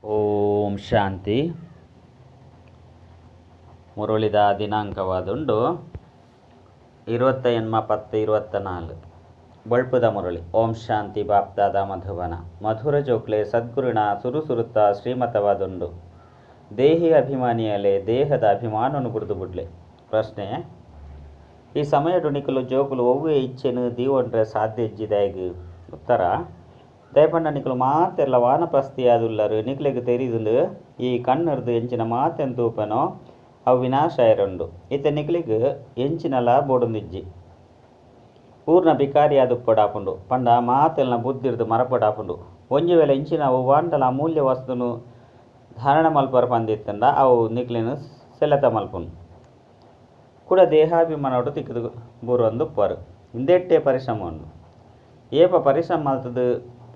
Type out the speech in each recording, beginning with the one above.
ಓಂ ಶಾಂತಿ. ಮುರಳಿದ ದಿನಾಂಕವಾದುಂಡು 28-10-24. ಬಳ್ಪುದ ಮುರಳಿ. ಓಂ ಶಾಂತಿ. ಬಾಪ್ದಾದ ಮಧುಬನ. ಮಧುರ ಜೋಕ್ಲೆ, ಸದ್ಗುರುನ ಸುರುಸುರುತ್ತ ಶ್ರೀಮತವಾದುಂಡು. ದೇಹಿ ಅಭಿಮಾನಿಯಲೆ, ದೇಹದ ಅಭಿಮಾನನು ಬುಡ್ದು ಬುಡ್ಲೆ. ಪ್ರಶ್ನೆ: ಈ ಸಮಯಡು ನಿಕಲು ಜೋಕುಲು ಒವ್ವೆ ಇಚ್ಛೆನು ದೀವೊಂಡ್ರೆ ಸಾಧ್ಯ ಇಜ್ಜಿದಾಯ್ಗ್? ಉತ್ತರ: ದಯಪಂಡ ನಿಕಲು ಮಾತೆರ್ಲ ವಾನಪ್ರಸ್ಥಿಯಾದುಲ್ಲರು. ನಿಕ್ಲೆಗ್ ತೆರಿದುಂಡು, ಈ ಕಣ್ಣರ್ದು ಎಂಚಿನ ಮಾತೆನ್ ತೂಪೆನೋ ಅವು ವಿನಾಶ ಆಯರುಂಡು. ಇತ್ತೆ ನಿಕ್ಲೆಗ್ ಎಂಚಿನಲ ಬೋಡೊಂದಿಜ್ಜಿ. ಪೂರ್ಣ ಬಿಕಾರಿಯಾದುಪ್ಪೊಡಾಪುಂಡು. ಪಂಡ ಮಾತೆಲ್ನ ಬುದ್ಧಿರ್ದು ಮರಪೊಡಾಪುಂಡು. ಒಂಜಿ ವೇಳೆ ಇಂಚಿನ ಒವ್ವಾಂಡಲ ಅಮೂಲ್ಯ ವಸ್ತುನು ಧಾರಣ ಮಲ್ಪರ ಪಂದಿತ್ತಂಡ ಅವು ನಿಕ್ಲೆನ್ ಸೆಳೆತ ಮಲ್ಪುನು. ಕುಡ ದೇಹಾಭಿಮಾನೋಡು ತಿಕ್ಕದು ಬೂರೊಂದುಪ್ಪರು. ಇಂದೆಟ್ಟೆ ಪರಿಶ್ರಮ ಉಂಡು. ಏಪ ಪರಿಶ್ರಮ ಮಲ್ತದು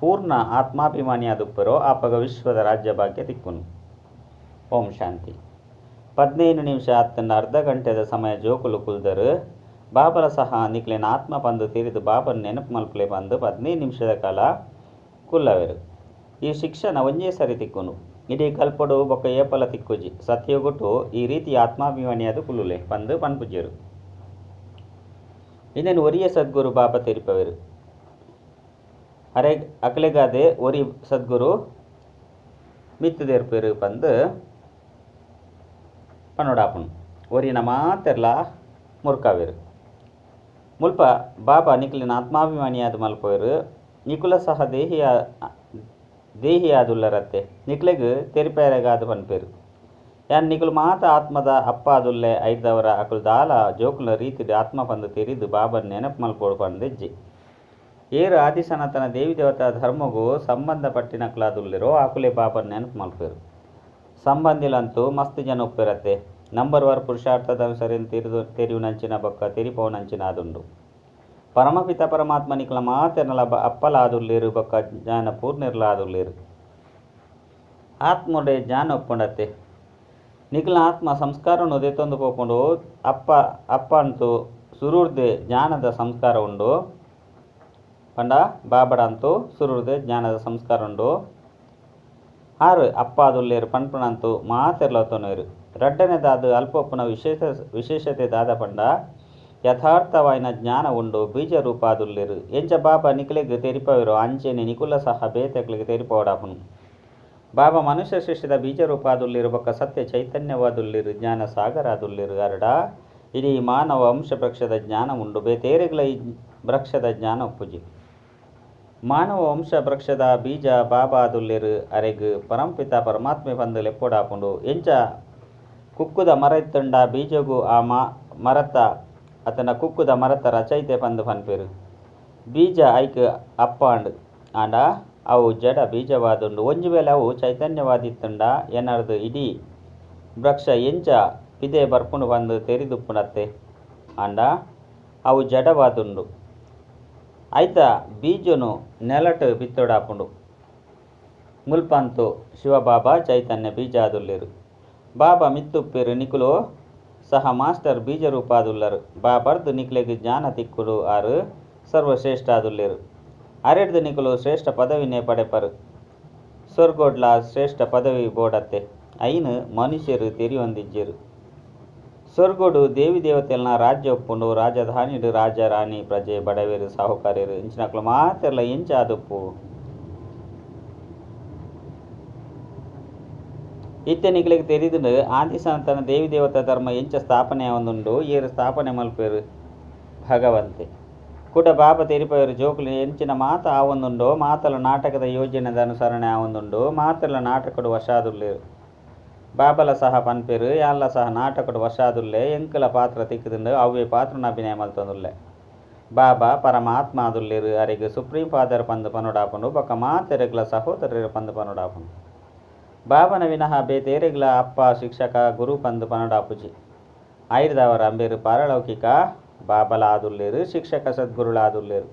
ಪೂರ್ಣ ಆತ್ಮಾಭಿಮಾನಿಯಾದುಪ್ಪರೋ ಆಪಗ ವಿಶ್ವದ ರಾಜ್ಯ ಭಾಗ್ಯ ತಿಕ್ಕುನು. ಓಂ ಶಾಂತಿ. 15 ನಿಮಿಷ ಅತ್ತಂಡ ಅರ್ಧ ಗಂಟೆದ ಸಮಯ ಜೋಕುಲು ಕುಲ್ದರು. ಬಾಬಲ ಸಹ ನಿಕ್ಲೆನ ಆತ್ಮ ಪಂದು ತಿರಿದು ಬಾಬನ್ ನೆನಪು ಮಲ್ಪಲೆ ಪಂದು 15 ನಿಮಿಷದ ಕಾಲ ಕುಲ್ಲವೆರು. ಈ ಶಿಕ್ಷಣ ಒಂಜೇ ಸರಿ ತಿಕ್ಕುನು. ಇಡೀ ಕಲ್ಪಡು ಬೊಕ್ಕ ಏಪಲ ತಿಕ್ಕುಜಿ. ಸತ್ಯಗುಟ್ಟು ಈ ರೀತಿ ಆತ್ಮಾಭಿಮಾನಿಯಾದ ಕುಲ್ಲುಲೆ ಪಂದು ಪನ್ಪುಜೆರು. ಇನ್ನೇನು ಒರಿಯ ಸದ್ಗುರು ಬಾಬಾ ತೆರಿಪವೆರು. ಅರೆ ಅಕಲೆಗಾದೆ ಒರಿ ಸದ್ಗುರು ಮಿತ್ತುದೇರ್ಪೆರು ಪಂದು ಪನ್ನೊಡಾಪುನು. ಒರಿನ ಮಾತೆರ್ಲ ಮುರ್ಕಾವೆರು. ಮುಲ್ಪ ಬಾಬಾ ನಿಕ್ಲಿನ ಆತ್ಮಾಭಿಮಾನಿಯಾದ ಮಲ್ಪವೆರು. ನಿಕುಲ ಸಹ ದೇಹಿಯ ದೇಹಿಯಾದುಲ್ಲರತ್ತೆ ನಿಕ್ಲೆಗ್ ತೆರಿಪೇರೆಗಾದ ಪನ್ಪೆರು. ಯಾನ್ ನಿಕುಲು ಮಾತ ಆತ್ಮದ ಅಪ್ಪ ಆದುಲ್ಲೆ. ಐದವರ ಅಕುಲು ದಾಲ ಜೋಕುಲ ರೀತಿಡ್ ಆತ್ಮ ಪಂದು ತೆರಿದು ಬಾಬನ್ ನೆನಪು ಮಲ್ಪೊಡು ಪಂದಿಜ್ಜಿ. ಏರು ಆದಿ ಸನಾತನ ದೇವಿ ದೇವತಾ ಧರ್ಮಗು ಸಂಬಂಧಪಟ್ಟಿನಕ್ಲಾದುಲ್ಲೆರೋ ಆಕುಲೆ ಬಾಬನ್ ನೆನಪು ಮಲ್ಪೆರು. ಸಂಬಂಧಿಲಂತೂ ಮಸ್ತ್ ಜನ ಉಪ್ಪೆರತ್ತೆ. ನಂಬರ್ ವಾರ್ ಪುರುಷಾರ್ಥದ ಅನುಸರಿನ್ ತಿರಿದು ತೆರಿಯುನಂಚಿನ ಬೊಕ್ಕ ತೆರಿಪವನಂಚಿನ ಆದುಂಡು. ಪರಮಪಿತ ಪರಮಾತ್ಮ ನಿಕಲ ಮಾತೆರ್ನಲ ಅಪ್ಪಲ ಆದುಲ್ಲೇರು ಬೊಕ್ಕ ಜ್ಞಾನ ಪೂರ್ಣರ್ಲ ಆದುಲ್ಲೇರು. ಆತ್ಮೊಡೆ ಜ್ಞಾನ ಒಪ್ಪುಂಡತ್ತೆ. ನಿಕಲ ಆತ್ಮ ಸಂಸ್ಕಾರನು ದೆತ್ತೊಂದು ಪೋಪುಂಡು. ಅಪ್ಪ ಅಪ್ಪ ಅಂತೂ ಸುರುರ್ದೆ ಜ್ಞಾನದ ಸಂಸ್ಕಾರ ಉಂಡು. ಪಂಡ ಬಾಬಡ ಅಂತೂ ಸುರುರ್ದೆ ಜ್ಞಾನದ ಸಂಸ್ಕಾರ ಉಂಡು. ಆರು ಅಪ್ಪ ಆದುಲ್ಲೇರು ಪನ್ಪುನಂತೂ ಮಾತೆರ್ಲ ಒತ್ತೊನುವೆರು. ರಡ್ಡನೆದಾದ ಅಲ್ಪೊಪ್ಪುನ ವಿಶೇಷತೆ ದಾದ ಪಂಡ ಯಥಾರ್ಥವಾಯಿನ ಜ್ಞಾನ ಉಂಡು. ಬೀಜ ರೂಪಾದುಲ್ಲೇರು. ಎಂಚ ಬಾಬಾ ನಿಕಲೆಗ್ ತೆರಿಪವೆರೋ ಅಂಚೆನೆ ನಿಕುಲ ಸಹ ಬೇತೆಕ್ಲೆಗ್ ತೆರಿಪವಡಾಪುನು. ಬಾಬಾ ಮನುಷ್ಯ ಸೃಷ್ಟಿದ ಬೀಜ ರೂಪಾದುಲ್ಲೇರು ಬೊಕ್ಕ ಸತ್ಯ ಚೈತನ್ಯವಾದುಲ್ಲೇರು, ಜ್ಞಾನ ಸಾಗರಾದುಲ್ಲೇರು. ಅರಡ ಇಡೀ ಮಾನವ ವಂಶ ವೃಕ್ಷದ ಜ್ಞಾನ ಉಂಡು. ಬೇತೇರೆಗ್ಲ ಈ ವೃಕ್ಷದ ಜ್ಞಾನ ಉಪ್ಪುಜಿ. ಮಾನವ ವಂಶ ವೃಕ್ಷದ ಬೀಜ ಬಾಬಾ ಆದುಲ್ಲೇರು. ಅರೆಗ್ ಪರಂಪಿತ ಪರಮಾತ್ಮೆ ಪಂದು ಲೆಪ್ಪೊಡಾಪುಂಡು. ಎಂಚ ಕುಕ್ಕುದ ಮರ ಇತ್ತುಂಡ ಬೀಜಗು ಆ ಮರತ ಅತನ ಕುಕ್ಕುದ ಮರತ ರಚಯಿತೆ ಪಂದು ಪನ್ಪೆರು. ಬೀಜ ಐಕ್ ಅಪ್ಪಾಂಡ್ ಆಂಡ ಅವು ಜಡ ಬೀಜವಾದುಂಡು. ಒಂಜಿ ವೇಳೆ ಅವು ಚೈತನ್ಯವಾದಿತ್ತುಂಡ ಎನ್ನರ್ದು ಇಡೀ ವೃಕ್ಷ ಎಂಚ ಪಿದೆ ಬರ್ಪುಂಡು ಪಂದು ತೆರಿದುಪ್ಪುನತ್ತೆ. ಆಂಡ ಅವು ಜಡವಾದುಂಡು. ಐತ ಬೀಜನು ನೆಲಟ್ ಬಿತ್ತೊಡಾಪುಂಡು. ಮುಲ್ಪಂತು ಶಿವಬಾಬಾ ಚೈತನ್ಯ ಬೀಜ ಆದುಲ್ಲೇರು. ಬಾಬಾ ಮಿತ್ತುಪ್ಪೆರು. ನಿಕುಲು ಸಹ ಮಾಸ್ಟರ್ ಬೀಜ ರೂಪಾದುಲ್ಲರು. ಬಾಬರ್ದು ನಿಕ್ಲೆಗ್ ಜ್ಞಾನ ತಿಕ್ಕುಡು. ಆರು ಸರ್ವಶ್ರೇಷ್ಠ ಆದುಲ್ಲೇರು. ಅರೆಡ್ದು ನಿಕುಲು ಶ್ರೇಷ್ಠ ಪದವಿನೇ ಪಡೆಪರು. ಸ್ವರ್ಗೋಡ್ಲ ಶ್ರೇಷ್ಠ ಪದವಿ ಬೋಡತ್ತೆ. ಐನು ಮನುಷ್ಯರು ತೆರಿಯೊಂದಿಜ್ಜೆರು. ಸ್ವರ್ಗೋಡು ದೇವಿ ದೇವತೆಲ್ನ ರಾಜ್ಯ ಒಪ್ಪುಂಡು. ರಾಜಧಾನಿಡು ರಾಜ ರಾಣಿ ಪ್ರಜೆ ಬಡವೆರು ಸಾಹುಕಾರ್ಯರು ಇಂಚಿನಕ್ಲು ಮಾತೆರ್ಲ ಎಂಚ ಆದುಪ್ಪು. ಇತ್ತೆ ನಿಕ್ಲೆಗ್ ತೆರಿದುಂಡು ಆದಿ ಸನಾತನ ದೇವಿ ದೇವತಾ ಧರ್ಮ ಎಂಚ ಸ್ಥಾಪನೆ ಆವೊಂದುಂಡು. ಏರು ಸ್ಥಾಪನೆ ಮಲ್ಪೆರು ಭಗವಂತೆ. ಕುಡ ಬಾಬಾ ತೆರಿಪವೆರು ಜೋಕುಲು ಎಂಚಿನ ಮಾತ ಆವೊಂದುಂಡು. ಮಾತಲ ನಾಟಕದ ಯೋಜನೆದ ಅನುಸರಣೆ ಆವೊಂದುಂಡು. ಮಾತೆರ್ಲ ನಾಟಕಡು ವಶಾದುಲ್ಲೇರು. ಬಾಬಲ ಸಹ ಪನ್ಪೆರು ಯಾನ್ಲ ಸಹ ನಾಟಕಡು ವಶಾದುಲ್ಲೆ. ಎಂಕಲ ಪಾತ್ರ ತಿಕ್ಕುದುಂಡು. ಅವ್ವೇ ಪಾತ್ರನ ಅಭಿನಯ ಮಲ್ತೊಂದುಲ್ಲೆ. ಬಾಬಾ ಪರಮಾತ್ಮ ಆದುಲ್ಲೇರು. ಅರೆಗ್ ಸುಪ್ರೀಂ ಫಾದರ್ ಪಂದು ಪನೊಡಾಪುಂಡು. ಬೊಕ್ಕ ಮಾತೆರೆಗ್ಲ ಸಹೋದರರು ಪಂದು ಪನೊಡಾಪುಂಡು. ಬಾಬನ ವಿನಃ ಬೇತೇರೆಗ್ಲ ಅಪ್ಪ ಶಿಕ್ಷಕ ಗುರು ಪಂದು ಪನೊಡಾಪುಜಿ. ಆಯುರ್ದವರ ಅಂಬೇರು ಪಾರಲೌಕಿಕ ಬಾಬಲ ಆದುಲ್ಲೇರು, ಶಿಕ್ಷಕ ಸದ್ಗುರುಳ ಆದುಲ್ಲೇರು.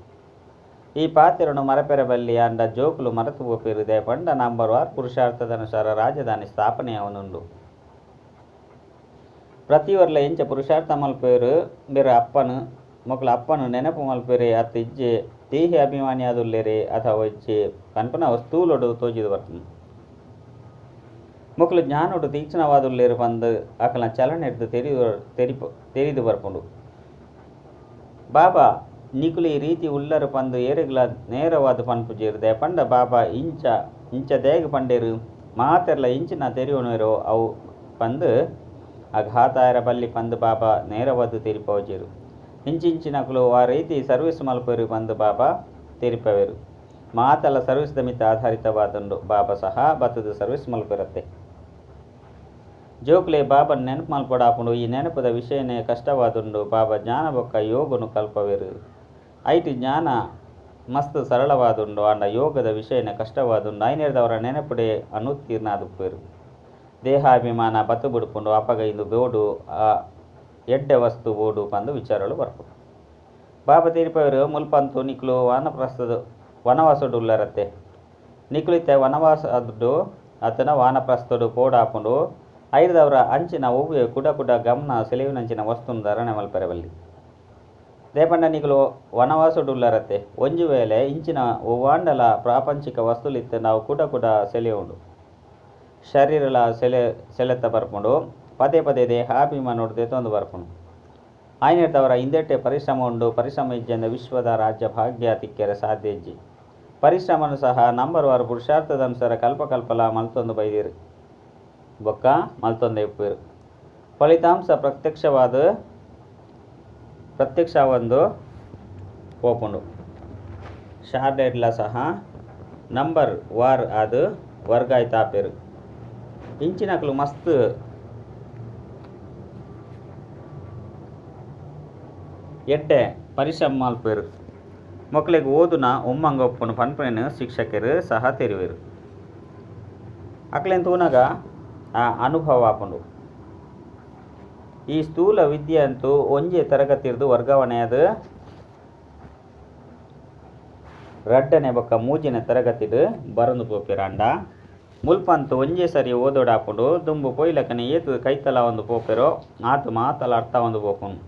ಈ ಪಾತ್ರನು ಮರಪೆರ ಬಲ್ಲಿ ಅಂಡ ಜೋಕುಲು ಮರತು ಪೋಪೆರು. ದಯಪಂಡ ನಂಬರ್ ವಾರ್ ಪುರುಷಾರ್ಥದ ಅನುಸಾರ ರಾಜಧಾನಿ ಸ್ಥಾಪನೆ ಆವೊಂದುಂಡು. ಪ್ರತಿವರ್ಲ ಎಂಚ ಪುರುಷಾರ್ಥ ಮಲ್ಪೆರು ಬೇರೆ ಅಪ್ಪನು ಮೊಕಲ ಅಪ್ಪನು ನೆನಪು ಮಲ್ಪೆರೆ ಅತ್ತ ಇಜ್ಜೆ ದೇಹಿ ಅಭಿಮಾನಿ ಆದುಲ್ಲೇರೆ ಅಥವಾ ಇಜ್ಜೆ ಪನ್ಪುನ ಸ್ಥೂಲೊಡು ತೋಜಿದು ಬರ್ತುಂಡು. ಮೊಕಲು ಜ್ಞಾನೋಡು ತೀಕ್ಷ್ಣವಾದುಲ್ಲೇರು ಪಂದು ಅಕಲ್ನ ಚಲನೆರ್ದು ತೆರಿದು ಬರ್ಪುಂಡು. ಬಾಬಾ ನಿಕುಲು ಈ ರೀತಿ ಉಲ್ಲರು ಪಂದು ಏರೆಗ್ಲ ನೇರವಾದ ಪನ್ಪುಜೆರ್ ದಾಯೆಪಂಡ ಬಾಬಾ ಇಂಚ ಇಂಚ ದೇಗ ಪಂಡೇರು ಮಾತೆರ್ಲ ಇಂಚಿನ ತೆರಿಯೊನುವೆರೋ ಅವು ಪಂದು ಅಘಾತಾಯರ ಬಲ್ಲಿ ಪಂದು ಬಾಬಾ ನೇರವಾದ ತೆರಿಪವಜೆರು. ಇಂಚಿಂಚಿನಕುಲು ಆ ರೀತಿ ಸರ್ವಿಸ್ ಮಲ್ಪೆರು ಪಂದು ಬಾಬಾ ತೆರಿಪವೆರು. ಮಾತಲ ಸರ್ವಿಸ್ the ಮಿತ್ತ ಆಧಾರಿತವಾದುಂಡು. ಬಾಬಾ ಸಹ ಬತ್ತದ ಸರ್ವಿಸ್ ಮಲ್ಪೆರತ್ತೆ. ಜೋಕ್ಲೆ ಬಾಬನ್ ನೆನಪು ಮಲ್ಪೊಡಾಪುಂಡು. ಈ ನೆನಪುದ ವಿಷಯನೇ ಕಷ್ಟವಾದುಂಡು. ಬಾಬಾ ಜ್ಞಾನ ಬೊಕ್ಕ ಯೋಗನು ಕಲ್ಪವೆರು. ಐಟ್ ಜ್ಞಾನ ಮಸ್ತ್ ಸರಳವಾದುಂಡು ಆಂಡ ಯೋಗದ ವಿಷಯನೇ ಕಷ್ಟವಾದುಂಡು. ಐನೆರ್ದವರ ನೆನಪುಡೆ ಅನುತ್ತೀರ್ಣಾದುಪ್ಪೆರು. ದೇಹಾಭಿಮಾನ ಬತ್ತು ಬುಡ್ಪುಂಡು. ಅಪಗ ಇಂದು ಬೋಡು ಆ ಎಡ್ಡೆ ವಸ್ತು ಬೋಡು ಪಂದು ವಿಚಾರಲು ಬರ್ಪುಂಡು. ಬಾಬಾ ತೀರ್ಪವರು ಮುಲ್ಪಂತು ನಿಕ್ಲು ವಾನಪ್ರಸ್ಥದ ವನವಾಸಡುಲ್ಲರತ್ತೆ. ನಿಕ್ಲಿತ್ತೆ ವನವಾಸಡು ಆತನ ವಾನಪ್ರಸ್ಥಡು ಪೋಡಾಪುಂಡು. ಐದವರ ಅಂಚಿನ ಒವ್ವೆ ಕುಡ ಕುಡ ಗಮನ ಸೆಳೆಯುನಂಚಿನ ವಸ್ತುನು ಧಾರಣೆ ಮಲ್ಪೆರವಲ್ಲಿ. ದೇಪಂಡ ನಿಕುಲು ವನವಾಸಡುಲ್ಲರತ್ತೆ. ಒಂಜಿ ವೇಳೆ ಇಂಚಿನ ಒವ್ವಾಂಡಲ ಪ್ರಾಪಂಚಿಕ ವಸ್ತುಲಿತ್ತೆ ನಾವು ಕುಡ ಕುಡ ಸೆಳೆಯುಂಡು. ಶರೀರಲ ಸೆಳೆತ ಬರ್ಪುಂಡು. ಪದೇ ಪದೇ ದೇಹಾಭಿಮಾನೋಡು ದೆತೊಂದು ಬರ್ಪುಂಡು. ಆಯ್ನೆರ್ದವರ ಇಂದೆಟ್ಟೆ ಪರಿಶ್ರಮ ಉಂಡು. ಪರಿಶ್ರಮ ಇಜ್ಜಂದ ವಿಶ್ವದ ರಾಜ್ಯ ಭಾಗ್ಯ ತಿಕ್ಕೆರೆ ಸಾಧ್ಯ ಇಜ್ಜಿ. ಪರಿಶ್ರಮನು ಸಹ ನಂಬರ್ವಾರು ಪುರುಷಾರ್ಥದ ಅನುಸಾರ ಕಲ್ಪ ಕಲ್ಪಲ ಮಲ್ತೊಂದು ಬೈದಿರು ಬೊಕ್ಕ ಮಲ್ತೊಂದೆ ಇಪ್ಪುವೆರು. ಫಲಿತಾಂಶ ಪ್ರತ್ಯಕ್ಷ ಒಂದು ಪೋಪುಂಡು. ಶಾರ್ಡೆಡ್ಲ ಸಹ ನಂಬರ್ ವಾರ್ ಅದು ವರ್ಗಾಯ್ತಾಪೆರು. ಇಂಚಿನಕುಲು ಮಸ್ತ್ ಎಡ್ಡೆ ಪರಿಶ್ರಮ ಮಲ್ಪೆರು. ಮೊಕ್ಲೆಗ್ ಓದುನ ಉಮ್ಮಂಗ ಒಪ್ಪುನು ಪನ್ಪುನೆನ್ ಶಿಕ್ಷಕೆರು ಸಹ ತೆರಿವೆರು. ಅಕ್ಲೆನ್ ತೂನಗ ಆ ಅನುಭವ ಆಪುಂಡು. ಈ ಸ್ಥೂಲ ವಿದ್ಯೆ ಅಂತೂ ಒಂಜೇ ತರಗತಿರ್ದು ವರ್ಗಾವಣೆಯಾದ ರಡ್ಡನೆ ಬೊಕ್ಕ ಮೂಜಿನ ತರಗತಿಡ್ ಬರೊಂದು ಪೋಪೆರಾಂಡ ಮುಲ್ಪಂತು ಒಂಜೇ ಸರಿ ಓದೋಡಾಪುಂಡು. ದುಂಬು ಪೊಯ್ಲಕನೆ ಏತು ಕೈತಲ ಒಂದು ಪೋಪೆರೋ ಆತು ಮಾತಲ ಅರ್ಥ ಒಂದು ಪೋಪುಂಡು.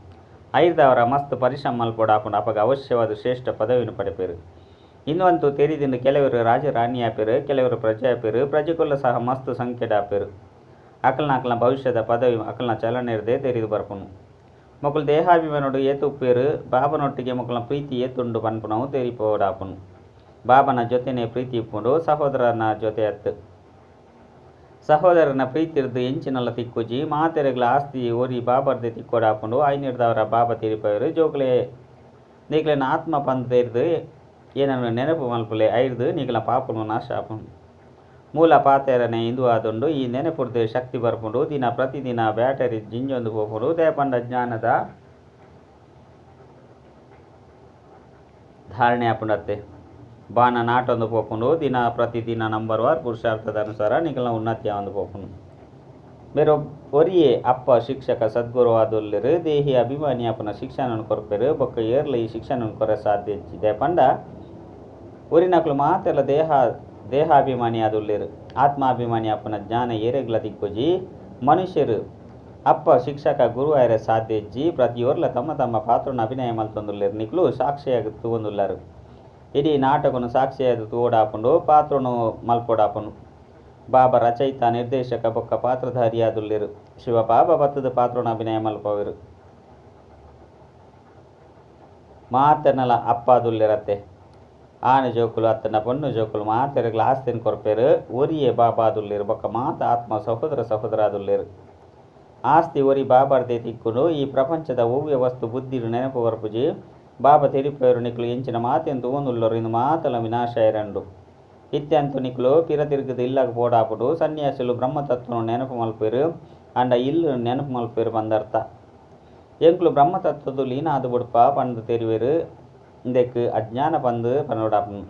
ಐದವರ ಮಸ್ತ್ ಪರಿಶ್ರಮ ಮಲ್ಪೊಡಾಪುಂಡು. ಅಪಗ ಅವಶ್ಯವಾದ ಶ್ರೇಷ್ಠ ಪದವಿಯನ್ನು ಪಡೆಪೆರು. ಇನ್ನೊಂದು ತೆರಿದಿಂದ ಕೆಲವರು ರಾಜ ರಾಣಿ ಆಪೆರು, ಕೆಲವರು ಪ್ರಜೆ ಆಪೆರು. ಪ್ರಜೆಕುಲ್ಲ ಸಹ ಮಸ್ತ್ ಸಂಖ್ಯೆಡ್ ಆಪೆರು. ಅಕಲ್ನ ಅಕಲ್ನ ಭವಿಷ್ಯದ ಪದವಿ ಅಕಲ್ನ ಚಲನೆರ್ದೇ ತೆರಿದು ಬರ್ಪುನು. ಮೊಕುಲು ದೇಹಾಭಿಮಾನೋಡು ಏತು ಉಪ್ಪೇರು. ಬಾಬನೊಟ್ಟಿಗೆ ಮೊಕಲ್ನ ಪ್ರೀತಿ ಏತುಂಡು ಪನ್ಪುನವು ತೆರಿಪೋಡಾಪುನು. ಬಾಬನ ಜೊತೆನೇ ಪ್ರೀತಿ ಇಪ್ಪುಂಡು, ಸಹೋದರನ ಜೊತೆ ಅತ್ತು. ಸಹೋದರನ ಪ್ರೀತಿರ್ದು ಎಂಚಿನಲ್ಲ ತಿಕ್ಕುಜಿ. ಮಾತೆರೆಗ್ಲ ಆಸ್ತಿ ಒರಿ ಬಾಬರ್ದೆ ತಿಕ್ಕೋಡಾಪುಂಡು. ಐನಿರ್ದವರ ಬಾಬಾ ತೆರಿಪವೆರು. ಜೋಕ್ಲೆ ನಿಕ್ಲೆನ ಆತ್ಮ ಪಂದ್ ತೆರ್ದು ಏನನ್ನು ನೆನಪು ಮಲ್ಪುಲೆ. ಐರ್ದು ನಿಕ್ಲ ಪಾಪುನು ನಾಶ ಆಪುಂಡು. ಮೂಲ ಪಾತೆರನೆ ಇಂದು ಆದುಂಡು. ಈ ನೆನಪುರ್ದು ಶಕ್ತಿ ಬರ್ಪುಂಡು. ದಿನ ಪ್ರತಿದಿನ ಬ್ಯಾಟರಿ ಜಿಂಜೊಂದು ಪೋಪುಂಡು. ದಯಪಂಡ ಜ್ಞಾನದ ಧಾರಣೆ ಆಪುಂಡತ್ತೆ. ಬಾಣ ನಾಟೊಂದು ಪೋಪುಂಡು. ದಿನ ಪ್ರತಿದಿನ ನಂಬರ್ ವಾರ್ ಪುರುಷಾರ್ಥದ ಅನುಸಾರ ನಿಕಲ್ನ ಉನ್ನತಿ ಆವೊಂದು ಪೋಪುಂಡು. ಬೇರೆ ಒರಿಯೇ ಅಪ್ಪ ಶಿಕ್ಷಕ ಸದ್ಗುರು ಆದುಲ್ಲೆರು. ದೇಹಿ ಅಭಿಮಾನಿ ಅಪ್ಪನ ಶಿಕ್ಷಣವನ್ನು ಕೊರ್ಪೆರು. ಬೊಕ್ಕ ಏರ್ಲ ಈ ಶಿಕ್ಷಣವನ್ನು ಕೊರ ಸಾಧ್ಯ ಇಜ್ಜಿ. ದಯಪಂಡ ಊರಿನಕುಲು ಮಾತೆಲ್ಲ ದೇಹಾಭಿಮಾನಿ ಆದುಲ್ಲೆರು. ಆತ್ಮಾಭಿಮಾನಿ ಅಪ್ಪನ ಜ್ಞಾನ ಏರೆಗ್ಲ ತಿಕ್ಕುಜಿ. ಮನುಷ್ಯರು ಅಪ್ಪ ಶಿಕ್ಷಕ ಗುರು ಆಯರೆ ಸಾಧ್ಯ ಇಜ್ಜಿ. ಪ್ರತಿಯೊರ್ಲ ತಮ್ಮ ತಮ್ಮ ಪಾತ್ರನ ಅಭಿನಯ ಮಲ್ತೊಂದುಲ್ಲೆರು. ನಿಕ್ಲು ಸಾಕ್ಷಿಯಾಗಿ ತೂವೊಂದುಲ್ಲರು. ಇಡೀ ನಾಟಕನು ಸಾಕ್ಷಿಯಾದ ತೂವೊಡಾಪುಂಡು, ಪಾತ್ರನು ಮಲ್ಪೊಡಾಪುಂಡು. ಬಾಬಾ ರಚಯಿತ ನಿರ್ದೇಶಕ ಬೊಕ್ಕ ಪಾತ್ರಧಾರಿಯಾದುಲ್ಲೆರು. ಶಿವ ಬಾಬಾ ಬತ್ತದ ಪಾತ್ರನ ಅಭಿನಯ ಮಲ್ಪವೆರು. ಮಾತೆರ್ನಲ ಅಪ್ಪಾದುಲ್ಲೆರತ್ತೆ. ಆನೆ ಜೋಕುಲು ಅತ್ತನ ಪೊಣ್ಣು ಜೋಕುಲು ಮಾತೆರೆಗ್ಲ ಆಸ್ತಿನ್ ಕೊರ್ಪೆರು. ಒರಿಯೇ ಬಾಬಾದುಲ್ಲೆರು. ಬೊಕ್ಕ ಮಾತ ಆತ್ಮ ಸಹೋದರ ಸಹೋದರಾದುಲ್ಲೆರು. ಆಸ್ತಿ ಒರಿ ಬಾಬಾರ್ದೆ ತಿಕ್ಕುಂಡು. ಈ ಪ್ರಪಂಚದ ಒವ್ವೆ ವಸ್ತು ಬುದ್ಧಿಡು ನೆನಪು ಬರ್ಪುಜಿ. ಬಾಬಾ ತೆರಿಪೆರು ನಿಕ್ಲು ಎಂಚಿನ ಮಾತೆನ್ ತೂವೊಂದುಲ್ಲರು ಇಂದು ಮಾತಲ ವಿನಾಶ ಇರಂಡು. ಇತ್ಯಂತು ನಿಕ್ಲು ಪಿರ ತಿರುಗದ ಇಲ್ಲಾಗ ಪೋಡಾಪುಂಡು. ಸನ್ಯಾಸಿಲು ಬ್ರಹ್ಮತತ್ವನು ನೆನಪು ಮಲ್ಪೆರು. ಅಂಡ ಇಲ್ಲು ನೆನಪು ಮಲ್ಪೆರು ಪಂದರ್ಥ. ಎಂಕ್ಲು ಬ್ರಹ್ಮತತ್ವದು ಲೀನ ಆದು ಬುಡ್ಪ ಪಂದು ತೆರಿವೆರು. ಇಂದೆಕ್ ಅಜ್ಞಾನ ಪಂದು ಪನೊಡಾಪುಂಡು.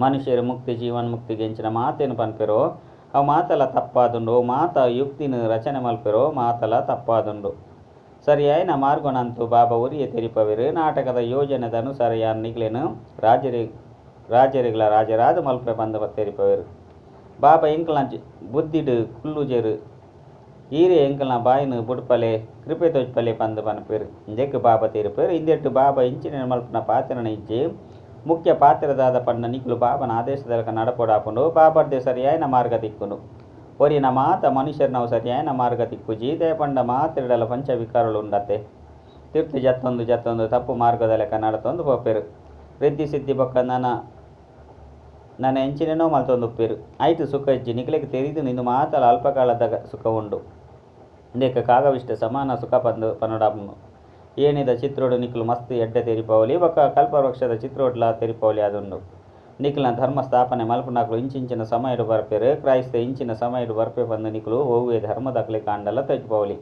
ಮನುಷ್ಯರು ಮುಕ್ತಿ ಜೀವನ್ ಮುಕ್ತಿಗೆ ಎಂಚಿನ ಮಾತೇನು ಪನ್ಪೆರೋ ಅವು ಮಾತಲ ತಪ್ಪಾದುಂಡು. ಮಾತ ಯುಕ್ತಿನ ರಚನೆ ಮಲ್ಪೆರೋ ಮಾತಲ ತಪ್ಪಾದುಂಡು. ಸರಿಯಾಯಿನ ಮಾರ್ಗನಂತೂ ಬಾಬಾ ಒರಿಯೇ ತೆರಿಪವೆರು. ನಾಟಕದ ಯೋಜನೆದ ಅನುಸಾರ ಯಾನ್ ನಿಕ್ಲೆನ್ ರಾಜರಿಗಳ ರಾಜರಾದ ಮಲ್ಪೆ ಪಂದ ತೆರಿಪವೆರು. ಬಾಬಾ ಎಂಕಲ್ನ ಬುದ್ಧಿಡ್ ಕುಲ್ಲುಜೆರು. ಈರೆ ಎಂಕಲ್ನ ಬಾಯಿನ ಬುಡ್ಪಲೆ ಕೃಪೆ ತೋಜ್ಪಲೆ ಪಂದ್ ಪನ್ಪೆರು. ಇಂದೆಕ್ ಬಾಬಾ ತೆರಿಪೆರು. ಇಂದೆಟ್ಟು ಬಾಬಾ ಇಂಚಿನ ಮಲ್ಪುನ ಪಾತ್ರನ ಇಜ್ಜಿ. ಮುಖ್ಯ ಪಾತ್ರದಾದ ಪಂಡ ನಿಕ್ಲು ಬಾಬನ ಆದೇಶದಲಕ ನಡಪೊಡಾಪುಂಡು. ಬಾಬರ್ದೆ ಸರಿಯಾಯಿನ ಮಾರ್ಗ ತಿಕ್ಕುಂಡು. ಒರಿನ ಮಾತ ಮನುಷ್ಯರ್ನವು ಸರಿಯಾಯಿನ ಮಾರ್ಗ ತಿಕ್ಕುಜಿ. ದಾಯೆ ಪಂಡ ಮಾತೆರ್ಡಲ ಪಂಚ ವಿಕಾರೊಲು ಉಂಡತೆ. ತಿರ್ತ್ ಜತ್ತೊಂದು ಜತ್ತೊಂದು ತಪ್ಪು ಮಾರ್ಗದ ಲೆಕ್ಕ ನಡತೊಂದು ಪೋಪೆರ್. ರಿದ್ಧಿ ಸಿದ್ಧಿ ಬೊಕ್ಕ ನನ ನನ ಎಂಚಿನೆನೋ ಮಲ್ತೊಂದುಪ್ಪೆರ್. ಐಟ್ ಸುಖ ಇಜ್ಜಿ. ನಿಕ್ಲೆಗ್ ತೆರಿದುಂಡು ಇಂದು ಮಾತಲ ಅಲ್ಪಕಾಲದ ಸುಖ ಉಂಡು. ಇಂದೆಕ್ ಕಾಗವಿಷ್ಟ ಸಮಾನ ಸುಖ ಪಂದ್ ಪನೊಡಾಪುಂಡು. ಏಣಿದ ಚಿತ್ರೊಡು ನಿಕುಲು ಮಸ್ತ್ ಎಡ್ಡೆ ತೆರಿಪಾವೊಲಿ ಬೊಕ್ಕ ಕಲ್ಪವೃಕ್ಷದ ಚಿತ್ರೊಡ್ಲಾ ತೆರಿಪಾವೊಲಿ ಆದುಂಡು. ನಿಕಲ್ನ ಧರ್ಮ ಸ್ಥಾಪನೆ ಮಲ್ಪುನಕುಲು ಇಂಚಿಂಚಿನ ಸಮಯೊಡು ಬರ್ಪೆರ್. ಕ್ರೈಸ್ತೆ ಇಂಚಿನ ಸಮಯೊಡು ಬರ್ಪೆ ಪಂದ್ ನಿಕುಲು ಒವ್ವೇ ಧರ್ಮದಕ್ಲೆಗ್ ಆಂಡಲ ತೋಜಿಪಾವೊಲಿ.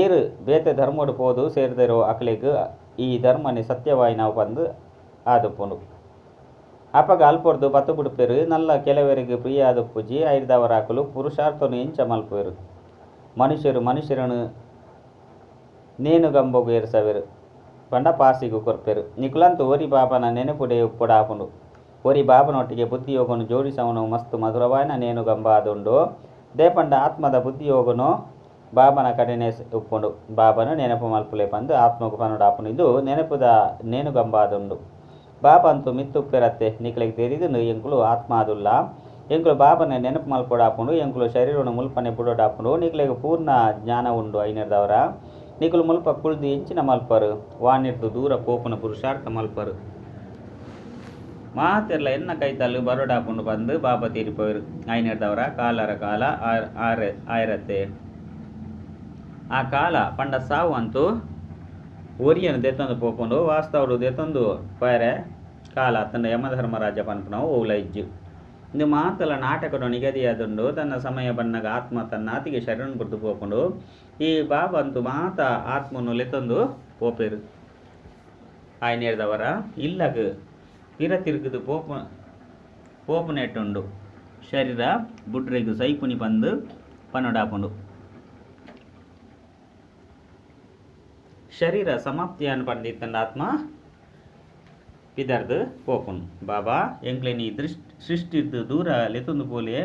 ಏರ್ ಬೇತೆ ಧರ್ಮೊಡು ಪೋದು ಸೇರ್ದೆರೋ ಅಕ್ಲೆಗ್ ಈ ಧರ್ಮನೇ ಸತ್ಯವಾಯಿನವು ಪಂದ್ ಆದುಪ್ಪುಂಡು. ಅಪಗ ಅಲ್ಪೊರ್ದು ಪತ್ತ್ ಬುಡ್ಪೆರ್. ನಲ್ಲ ಕೆಲವೆರೆಗ್ ಪ್ರಿಯ ಆದುಪ್ಪುಜಿ. ಐಡ್ದಾವರ ಅಕುಲು ಪುರುಷಾರ್ಥೊನು ಎಂಚ ಮಲ್ಪುವೆರ್. ಮನುಷ್ಯೆರ್ ಮನುಷ್ಯೆರೆನ್ ನೇಣುಗಂಬೊಗು ಏರ್ಸವೆರ್ ಪಂಡ ಪಾಸಿಗ್ ಕೊರ್ಪೆರ್. ನಿಕುಲಂತೂ ಒರಿ ಬಾಬಾನ ನೆನಪುಡೇ ಉಪ್ಪೊಡಾಪುಂಡು. ಒರಿ ಬಾಬನೊಟ್ಟಿಗೆ ಬುದ್ಧಿಯೋಗನು ಜೋಡಿಸವುನವು ಮಸ್ತ್ ಮಧುರವಾಯಿನ ನೇಣುಗಂಬ ಆದುಂಡು. ದಾಯೆ ಪಂಡ ಆತ್ಮದ ಬುದ್ಧಿಯೋಗನು ಬಾಬನ ಕಡೆನೆ ಉಪ್ಪುಂಡು. ಬಾಬನ ನೆನಪು ಮಲ್ಪುಲೆ ಪಂದ್ ಆತ್ಮಗ್ ಪನೊಡಾಪುಂಡು. ಇಂದು ನೆನಪುದ ನೇಣುಗಂಬ ಆದುಂಡು. ಬಾಬಾ ಅಂತೂ ಮಿತ್ತ್ ಉಪ್ಪೆರತ್ತೆ. ನಿಕ್ಲೆಗ್ ತೆರಿದುಂಡು ಎಂಕುಲು ಆತ್ಮ ಆದುಲ್ಲ. ಎಂಕುಲು ಬಾಬನ ನೆನಪು ಮಲ್ಪೊಡಾಪುಂಡು. ಎಂಕುಲು ಶರೀರನು ಮುಲ್ಪನೆ ಬುಡೊಡಾಪುಂಡು. ನಿಕ್ಲೆಗ್ ಪೂರ್ಣ ಜ್ಞಾನ ಉಂಡು ಐನೆರ್ದಾವರ ನಿಕುಲು ಮುಲ್ಪ ಕುಲ್ದು ಎಂಚಿನ ಮಲ್ಪರು. ವಾಣಿರ್ದ್ ದೂರ ಪೋಪುನ ಪುರುಷಾರ್ಥ ಮಲ್ಪರು. ಮಾತೆರ್ಲ ಎನ್ನ ಕೈತಲ್ ಬರೊಡಾಪುಂಡು ಪಂದ್ ಬಾಬಾ ತೆರಿಪಾವೆರ್. ಐನೆರ್ದಾವರ ಕಾಲರ ಕಾಲ ಆಯರತ್ತೆ. ಆ ಕಾಲ ಪಂಡ ಸಾವು ಅಂತೂ ಒರಿಯನ್ ದೆತ್ತೊಂದು ಪೋಪುಂಡು. ವಾಸ್ತವಡ್ ದೆತ್ತೊಂದು ಪೋಯರೆ ಕಾಲ ಅತ್ತಂಡ ಯಮಧರ್ಮರಾಜ ಪನ್ಪುನವು ಒವ್ಲ ಇಜ್ಜಿ. ಇಂದು ಮಾತಲ ನಾಟಕಡ್ ನಿಗದಿಯಾದುಂಡು. ತನ್ನ ಸಮಯ ಬನ್ನಗ ಆತ್ಮ ತನ್ನಾತಿಗೆ ಶರೀರನ್ ಬುಡ್ದು ಪೋಪುಂಡು. ಈ ಬಾಬಾ ಅಂತೂ ಮಾತ ಆತ್ಮನು ಲೆತ್ತೊಂದು ಪೋಪೆರ್. ಆಯನೇರ್ದವರ ಇಲ್ಲಗ್ ಪಿರ ತಿರುಗುದು ಪೋಪುನೆಟ್ಟುಂಡು. ಶರೀರ ಬುಡ್ರೆಗ್ ಸೈಪುನಿ ಪಂದ್ ಪನೊಡಾಪುಂಡು. ಶರೀರ ಸಮಾಪ್ತಿಯಾನ್ ಪಂದಿತ್ತಂಡ ಆತ್ಮ ಪಿದರ್ದ್ ಪೋಪುಂಡು. ಬಾಬಾ ಎಂಕ್ಲೆನ್ ಈ ಸೃಷ್ಟಿರ್ದ್ ದೂರ ಲೆತ್ತೊಂದು ಪೋಲೆ.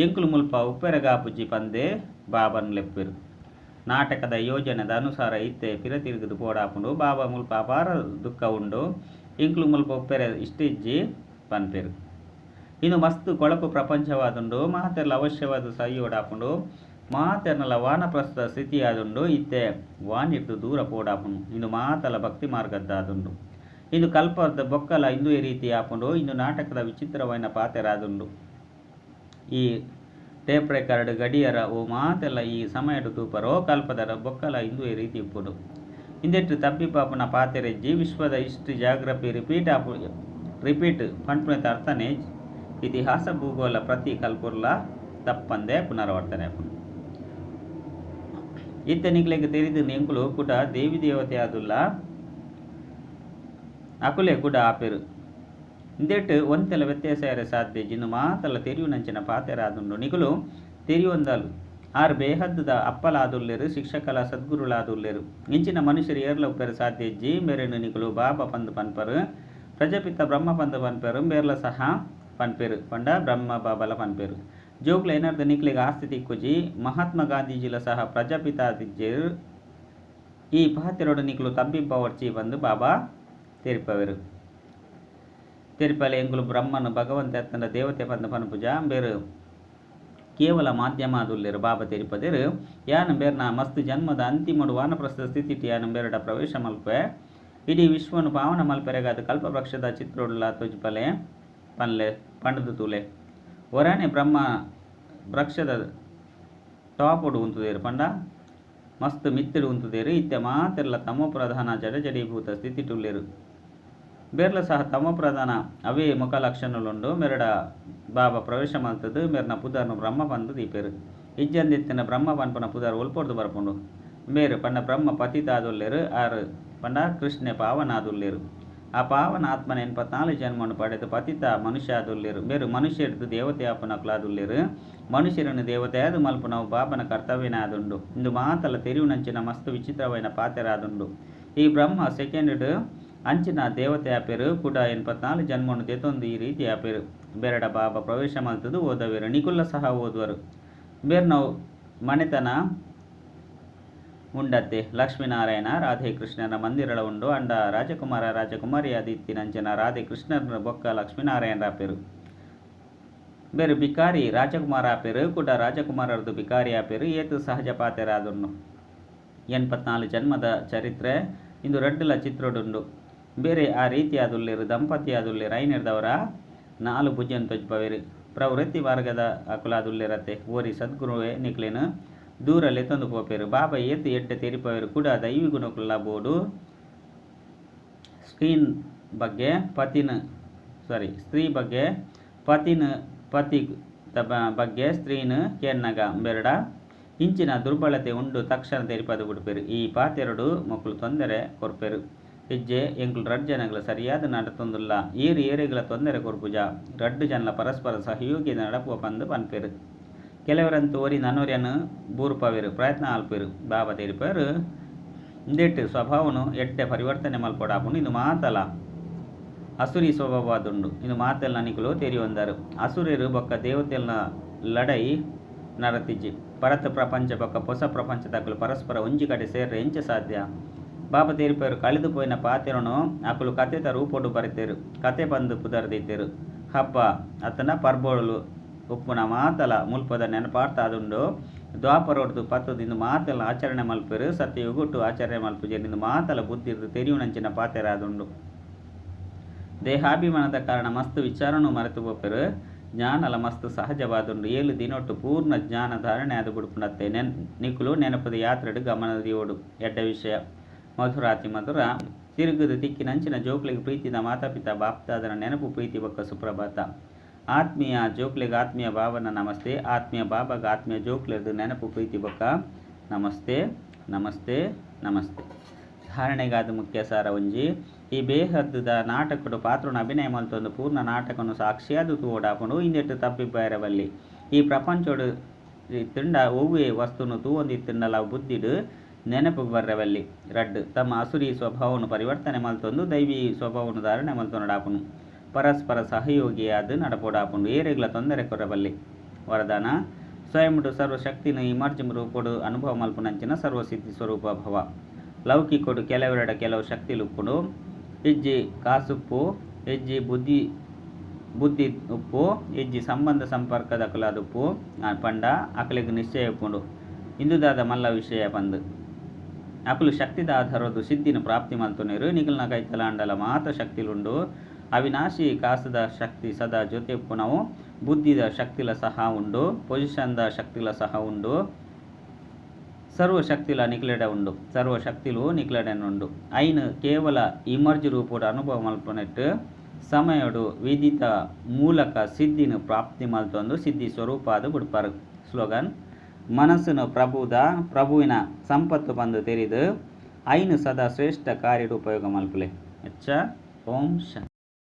ಎಂಕುಲು ಮುಲ್ಪ ಉಪ್ಪೆರೆಗಾಪುಜಿ ಪಂದೇ ಬಾಬನ್ ಲೆಪ್ಪುವೆರ್. ನಾಟಕದ ಯೋಜನೆದ ಅನುಸಾರ ಇತ್ತೆ ಪಿರ ತಿರುಗುದು ಪೋಡಾಪುಂಡು. ಬಾಬಾ ಮುಲ್ಪ ಅಪಾರ ದುಃಖ ಉಂಡು. ಎಂಕುಲು ಮುಲ್ಪ ಉಪ್ಪೆರೆ ಇಷ್ಟ ಇಜ್ಜಿ ಪನ್ಪೆರ್. ಇಂದು ಮಸ್ತ್ ಕೊಳಕು ಪ್ರಪಂಚವಾದುಂಡು. ಮಾತೆರ್ಲ ಅವಶ್ಯವಾದ್ ಸೈಯೊಡಾಪುಂಡು. ಮಾತೆರ್ನಲ ವಾನಪ್ರಸ್ಥ ಸ್ಥಿತಿ ಆದುಂಡು. ಇತ್ತೆ ವಾಣಿರ್ದ್ ದೂರ ಪೋಡಾಪುಂಡು. ಇಂದು ಮಾತಲ ಭಕ್ತಿ ಮಾರ್ಗದ್ದಾದುಂಡು. ಇಂದು ಕಲ್ಪದ ಬೊಕ್ಕಲ ಇಂದುವೆ ರೀತಿ ಆಪುಂಡು. ಇಂದು ನಾಟಕದ ವಿಚಿತ್ರವಾಯಿನ ಪಾತೆರಾದುಂಡು. ಈ ಟೇಪ್ ರೆಕಾರ್ಡ್ ಗಡಿಯಾರ ಓ ಮಾತೆಲ್ಲ ಈ ಸಮಯಡ್ ತೂಪರೋ ಕಲ್ಪದ ಬೊಕ್ಕಲ ಇಂದುವೆ ರೀತಿ ಇಪ್ಪುಂಡು. ಇಂದೆಟ್ ತಬ್ಬಿಬ್ಬಾಪುನ ಪಾತೆರೆಜ್ಜಿ. ವಿಶ್ವದ ಹಿಸ್ಟ್ರಿ ಜಾಗ್ರಫಿ ರಿಪೀಟ್ ಆಪು ರಿಪೀಟ್ ಪನ್ಪುನೆತ ಅರ್ಥನೇ ಇತಿಹಾಸ ಭೂಗೋಳ ಪ್ರತಿ ಕಲ್ಪುರ್ಲ ತಪ್ಪಂದೆ ಪುನರಾವರ್ತನೆ ಆಪುಂಡು. ಇತ್ತೆ ನಿಕ್ಲೆಗ್ ತೆರಿದು ಎಂಕುಲು ಕುಡ ದೇವಿ ದೇವತೆ ಆದುಲ್ಲ. ಅಕುಲೆ ಕುಡ ಆಪೆರ್. ಇಂದೆಟ್ ಒಂತೆಲ ವ್ಯತ್ಯಾಸ ಆಯೆರೆ ಸಾಧ್ಯ ಇಜ್ಜಿ. ಇಂದು ಮಾತಲ ತೆರಿಯುನಂಚಿನ ಪಾತೆರಾದುಂಡು. ನಿಕುಲು ತೆರಿಯೊಂದಲ್ ಆರ್ ಬೇಹದ್ದ ಅಪ್ಪಲಾದುಲ್ಲೆರ್. ಶಿಕ್ಷಕಲ ಸದ್ಗುರುಲಾದುಲ್ಲೆರ್. ಇಂಚಿನ ಮನುಷ್ಯರು ಏರ್ಲ ಉಪ್ಪೆರೆ ಸಾಧ್ಯ ಇಜ್ಜಿ. ಮೇರೆನ್ ನಿಕುಲು ಬಾಬಾ ಪಂದ್ ಪನ್ಪರ್. ಪ್ರಜಾಪಿತ ಬ್ರಹ್ಮ ಪಂದ್ ಪನ್ಪೆರ್. ಮೇರ್ಲ ಸಹ ಪನ್ಪೆರ್ ಪಂಡ ಬ್ರಹ್ಮ ಬಾಬಲ ಪನ್ಪೆರ್. ಜೋಕುಲು ಎನರ್ದ್ ನಿಕ್ಲೆಗ್ ಆಸ್ತಿ ತಿಕ್ಕುಜಿ. ಮಹಾತ್ಮ ಗಾಂಧೀಜಿಲ ಸಹ ಪ್ರಜಾಪಿತ ಆದಿಜ್ಜೆರ್. ಈ ಪಾತೆರೊಡು ನಿಕುಲು ತಬ್ಬಿಬ್ಬಾವೊಡ್ಚಿ ಪಂದ್ ಬಾಬಾ ತೆರಿಪಾವೆರ್. ತೆರಿಪಾಲೆ ಎಂಕುಲು ಬ್ರಹ್ಮನ್ ಭಗವಂತೆ ಅತ್ತಂಡ ದೇವತೆ ಪಂದ್ ಪನ್ಪುಜ. ಬೇರ್ ಕೇವಲ ಮಾಧ್ಯಮ ಆದುಲ್ಲೆರ್. ಬಾಬಾ ತೆರಿಪದೆರ್. ಯಾನ್ ಬೇರ್ನ ಮಸ್ತ್ ಜನ್ಮದ ಅಂತಿಮಡ್ ವಾನಪ್ರಸ್ಥ ಸ್ಥಿತಿಟ್ ಯಾನ್ ಬೇರಡ ಪ್ರವೇಶ ಮಲ್ಪೆ. ಇಡೀ ವಿಶ್ವನು ಪಾವನ ಮಲ್ಪೆರೆಗಾದ್ ಕಲ್ಪವೃಕ್ಷದ ಚಿತ್ರೊಡ್ಲ ತೋಜಿಪಲೆ ಪನ್ಲೆ ಪಂಡ್ದ್ ತೂಲೆ. ಒರಾನೆ ಬ್ರಹ್ಮ ವೃಕ್ಷದ ಟಾಪುಡು ಉಂತುದೆರ್ ಪಂಡ ಮಸ್ತ್ ಮಿತ್ತುಡು ಉಂತುದೆರ್. ಇತ್ತೆ ಮಾತೆರ್ಲ ತಮೋ ಪ್ರಧಾನ ಜಡಜಡೀಭೂತ ಸ್ಥಿತಿಟುಲ್ಲೆರ್. ಬೇರ್ಲ ಸಹ ತಮೋ ಪ್ರಧಾನ ಅವೇ ಮುಖ ಲಕ್ಷಣಲುಂಡು. ಮೆರಡ ಬಾಬಾ ಪ್ರವೇಶ ಮಲ್ತುದು ಮೇರ್ನ ಪುದರ್ನ್ ಬ್ರಹ್ಮ ಪಂದ್ ದೀಪೆರ್. ಇಜ್ಜಂದಿತ್ತಿನ ಬ್ರಹ್ಮ ಪನ್ಪುನ ಪುದರ್ ಒಲ್ಪೊರ್ದು ಬರ್ಪುಂಡು. ಮೇರ್ ಪಂಡ ಬ್ರಹ್ಮ ಪತಿತಾದುಲ್ಲೆರ್. ಆರ್ ಪಂಡ ಕೃಷ್ಣೆ ಪಾವನಾದುಲ್ಲೆರ್. ಆ ಪಾವನ ಆತ್ಮನ 84 ಜನ್ಮನು ಪಡೆದು ಪತಿತ ಮನುಷ್ಯ ಆದುಲ್ಲೆರ್. ಮೇರ್ ಮನುಷ್ಯರ್ದ್ ದೇವತೆ ಆಪುನಕುಲಾದುಲ್ಲೆರ್. ಮನುಷ್ಯರನ್ನು ದೇವತೆಯಾದ್ ಮಲ್ಪುನವು ಬಾಬನ ಕರ್ತವ್ಯನೇ ಆದುಂಡು. ಇಂದು ಮಾತಲ ತೆರಿಯುನಂಚಿನ ಮಸ್ತ್ ವಿಚಿತ್ರವಾಯಿನ ಪಾತೆರಾದುಂಡು. ಈ ಬ್ರಹ್ಮ ಸೆಕೆಂಡ್ ಅಂಚಿನ ದೇವತೆ ಆಪೆರ್. ಕುಡ 84 ಜನ್ಮನು ದೆತೊಂದು ಈ ರೀತಿ ಆಪೆರ್. ಬೇರಡ ಬಾಬಾ ಪ್ರವೇಶ ಮಲ್ತುದು ಓದವೆರ್. ನಿಕುಲ್ಲ ಸಹ ಓದುವರು. ಬೇರ್ನವು ಮನೆತನ ಉಂಡತ್ತೆ. ಲಕ್ಷ್ಮೀನಾರಾಯಣ ರಾಧೆ ಕೃಷ್ಣನ ಮಂದಿರಳ ಉಂಡು. ಅಂಡ ರಾಜಕುಮಾರ ರಾಜಕುಮಾರಿ ಆದಿತ್ತಿನಂಚಿನ ರಾಧೆ ಕೃಷ್ಣನ ಬೊಕ್ಕ ಲಕ್ಷ್ಮೀನಾರಾಯಣ ಆಪೆರ್. ಬೇರೆ ಬಿಕಾರಿ ರಾಜಕುಮಾರ ಆಪೆರು ಕುಡ ರಾಜಕುಮಾರರ್ದು ಬಿಕಾರಿ ಆಪೆರು ಏತ್ ಸಹಜ ಪಾತೆರ ಆದುಂಡು. 84 ಜನ್ಮದ ಚರಿತ್ರೆ ಇಂದು ರಡ್ಡುಲ ಚಿತ್ರಡುಂಡು. ಬೇರೆ ಆ ರೀತಿಯಾದುಲ್ಲೆರ್ ದಂಪತಿ ಆದುಲ್ಲೆರ್ ಐನೆರ್ದವರ ನಾಲ್ ಭುಜನ್ ತೊಜ್ಪವೆರ್. ಪ್ರವೃತ್ತಿ ಮಾರ್ಗದ ಅಕುಲಾದುಲ್ಲೆರತ್ತೆ ಓರಿ ಸದ್ಗುರುವೇ ನಿಕ್ಲೆನ್ ದೂರ ಲೆತ್ತೊಂದು ಪೋಪೆರ್. ಬಾಬಾ ಏತ್ ಎಡ್ಡೆ ತೆರಿಪವೆರ್ ಕುಡ ದೈವಿ ಗುಣಕುಲ್ಲ ಬೋಡು. ಸ್ಕ್ರೀನ್ ಬಗ್ಗೆ ಪತಿನ ಸಾರಿ ಸ್ತ್ರೀ ಬಗ್ಗೆ ಪತಿನ ಪತಿ ಬಗ್ಗೆ ಸ್ತ್ರೀನ್ ಕೇನ್ನಗ ಬೇರಡ ಇಂಚಿನ ದುರ್ಬಲತೆ ಉಂಡು ತಕ್ಷಣ ತೆರಿಪದು ಬಿಡ್ಪೆರ್. ಈ ಪಾತೆರಡು ಮೊಕುಲು ತೊಂದರೆ ಕೊರ್ಪೆರ್. ಇಜ್ಜೆ ಎಂಕುಲು ರಡ್ಡ್ ಜನಗಳ ಸರಿಯಾದ ನಡತೊಂದುಲ್ಲ ಏರು ಏರೆಗಳ ತೊಂದರೆ ಕೊರ್ಪುಜ ರಡ್ಡ್ ಜನಲ ಪರಸ್ಪರ ಸಹಯೋಗಿದ ನಡಪುವ ಪಂದ್ ಪನ್ಪೆರ್. ಕೆಲವರಂತೂ ಒರಿ ನನೊರ್ಯನ್ ಬೂರ್ಪವೆರ್ ಪ್ರಯತ್ನ ಆಲ್ಪೆರ್. ಬಾಬಾ ತೆರಿಪೆರ್ ಇಂದೆಟ್ ಸ್ವಭಾವನು ಎಡ್ಡೆ ಪರಿವರ್ತನೆ ಮಲ್ಪೊಡಾಪುಂಡು. ಇಂದು ಮಾತಲ ಅಸುರಿ ಸ್ವಭಾವವಾದುಂಡು. ಇಂದು ಮಾತೆಲ್ನ ನಿಕುಲು ತೆರಿಯೊಂದರು. ಅಸುರರು ಬೊಕ್ಕ ದೇವತೆಲ್ನ ಲಡೈ ನಡತಿಜಿ. ಪರತ ಪ್ರಪಂಚ ಬೊಕ್ಕ ಪೊಸ ಪ್ರಪಂಚದಕುಲು ಪರಸ್ಪರ ಒಂಜಿ ಕಡೆ ಸೇರ್ರೆ ಎಂಚ ಸಾಧ್ಯ? ಬಾಬಾ ತೆರಿಪೆರು ಕಳೆದು ಪೋಯಿನ ಪಾತೆರನು ಅಕುಲು ಕತೆತ ರೂಪೊಡು ಬರೆತೆರು. ಕತೆ ಪಂದ್ ಪುದರ್ ದೀತೆರು. ಹಬ್ಬ ಅತ್ತಂಡ ಪರ್ಬೊಲು ಉಪ್ಪುನ ಮಾತಲ ಮುಲ್ಪದ ನೆನಪಾರ್ಥ ಆದುಂಡು. ದ್ವಾಪರೊಡ್ದು ಪತ್ತುದು ಇಂದು ಮಾತೆಲ್ಲ ಆಚರಣೆ ಮಲ್ಪೆರು. ಸತ್ಯಯುಗೊಟ್ಟು ಆಚರಣೆ ಮಲ್ಪುಜೆರ್. ಇಂದು ಮಾತಲ ಬುದ್ಧಿರ್ದು ತೆರಿಯುನಂಚಿನ ಪಾತೆರ ಆದುಂಡು. ದೇಹಾಭಿಮಾನದ ಕಾರಣ ಮಸ್ತ್ ವಿಚಾರನು ಮರೆತು ಪೋಪೆರು. ಜ್ಞಾನಲ ಮಸ್ತ್ ಸಹಜವಾದುಂಡು. 7 ದಿನೊಟ್ಟು ಪೂರ್ಣ ಜ್ಞಾನ ಧಾರಣೆ ಆದ್ ಬುಡ್ಪುಂಡತ್ತೆ. ನಿಕುಲು ನೆನಪದ ಯಾತ್ರೆಡ್ ಗಮನ ದೀವೊಡು. ಎಡ್ಡೆ ವಿಷಯ. ಮಧುರಾತಿ ಮಧುರ ತಿರುಗುದು ತಿಕ್ಕಿನಂಚಿನ ಜೋಕ್ಲೆಗ್ ಪ್ರೀತಿದ ಮಾತಾಪಿತಾ ಬಾಪ್ದಾದನ ನೆನಪು ಪ್ರೀತಿ ಬೊಕ್ಕ ಸುಪ್ರಭಾತ. ಆತ್ಮೀಯ ಜೋಕ್ಲೆಗ್ ಆತ್ಮೀಯ ಭಾವನ ನಮಸ್ತೆ. ಆತ್ಮೀಯ ಬಾಬಾಗ ಆತ್ಮೀಯ ಜೋಕ್ಲೆರ್ದು ನೆನಪು ಪ್ರೀತಿ ಬೊಕ್ಕ ನಮಸ್ತೆ ನಮಸ್ತೆ ನಮಸ್ತೆ. ಧಾರಣೆಗಾದ ಮುಖ್ಯ ಸಾರ ಒಂಜಿ ಈ ಬೇಹದ್ದುದ ನಾಟಕಡು ಪಾತ್ರನ ಅಭಿನಯ ಮಲ್ತೊಂದು ಪೂರ್ಣ ನಾಟಕನು ಸಾಕ್ಷಿಯಾದ ತೂವೊಡಾಪುಂಡು. ಇಂದೆಟ್ ತಬ್ಬಿಬ್ಬಾಯರ ಬಲ್ಲಿ. ಈ ಪ್ರಪಂಚೊಡು ಇತ್ತುಂಡ ಒವ್ವೇ ವಸ್ತುನು ತೂವೊಂದಿತ್ತುಂಡಲ ಬುದ್ಧಿಡ್ ನೆನಪುಗ್ ಬರ್ರೆ ಬಲ್ಲಿ. ರಡ್ಡ್ ತಮ್ಮ ಅಸುರಿ ಸ್ವಭಾವನು ಪರಿವರ್ತನೆ ಮಲ್ತೊಂದು ದೈವಿ ಸ್ವಭಾವನು ಧಾರಣೆ ಮಲ್ತೊಂಡಾಪುನು. ಪರಸ್ಪರ ಸಹಯೋಗಿಯಾದ ನಡಪೊಡಾಪುಂಡು. ಏರೆಗ್ಲ ತೊಂದರೆ ಕೊರಬಲ್ಲಿ. ವರದಾನ ಸ್ವಯಂಡು ಸರ್ವಶಕ್ತಿನ ಇಮರ್ಜಿ ರೂಪೊಡು ಅನುಭವ ಮಲ್ಪುನಂಚಿನ ಸರ್ವಸಿದ್ಧಿ ಸ್ವರೂಪ ಭವ. ಲೌಕಿಕೊಡು ಕೆಲವೆರಡ ಕೆಲವು ಶಕ್ತಿಲು ಉಪ್ಪುಂಡು. ಇಜ್ಜಿ ಕಾಸುಪ್ಪು, ಇಜ್ಜಿ ಬುದ್ಧಿ ಬುದ್ಧಿ ಉಪ್ಪು, ಇಜ್ಜಿ ಸಂಬಂಧ ಸಂಪರ್ಕದಕುಲಾದುಪ್ಪು ಪಂಡ ಅಕಲೆಗ್ ನಿಶ್ಚಯ ಉಪ್ಪುಂಡು. ಇಂದುದಾದ ಮಲ್ಲ ವಿಷಯ ಪಂದ್ ಅಕುಲು ಶಕ್ತಿದ ಆಧಾರದು ಸಿದ್ಧಿನ ಪ್ರಾಪ್ತಿ ಮಲ್ತೊನೆರು. ನಿಕಲ್ನ ಕೈತಲಾಂಡಲ ಮಾತ ಶಕ್ತಿಲುಂಡು. ಅವಿನಾಶಿ ಕಾಸದ ಶಕ್ತಿ ಸದಾ ಜೊತೆ ಉಪ್ಪುನವು. ಬುದ್ಧಿದ ಶಕ್ತಿಲ ಸಹ ಉಂಡು, ಪೊಸಿಷನ್ದ ಶಕ್ತಿಲ ಸಹ ಉಂಡು, ಸರ್ವಶಕ್ತಿಲ ನಿಕ್ಲೆಡ ಉಂಡು, ಸರ್ವಶಕ್ತಿಲು ನಿಕ್ಲೆಡನುಂಡು. ಐನ್ ಕೇವಲ ಇಮರ್ಜಿ ರೂಪೊಡು ಅನುಭವ ಮಲ್ಪನೆಟ್ ಸಮಯಡು ವಿಧಿತ ಮೂಲಕ ಸಿದ್ಧಿನ ಪ್ರಾಪ್ತಿ ಮಲ್ತೊಂದು ಸಿದ್ಧಿ ಸ್ವರೂಪಾದ ಬುಡ್ಪಾರು. ಸ್ಲೋಗನ್ ಮನಸ್ಸುನು ಪ್ರಭುವಿನ ಸಂಪತ್ತು ಬಂದು ತೆರಿದು ಐನು ಸದಾ ಶ್ರೇಷ್ಠ ಕಾರ್ಯಡು ಉಪಯೋಗ ಮಲ್ಪುಲೆ. ಅಚ್ಚ ಓಂ ಶಾಂತಿ.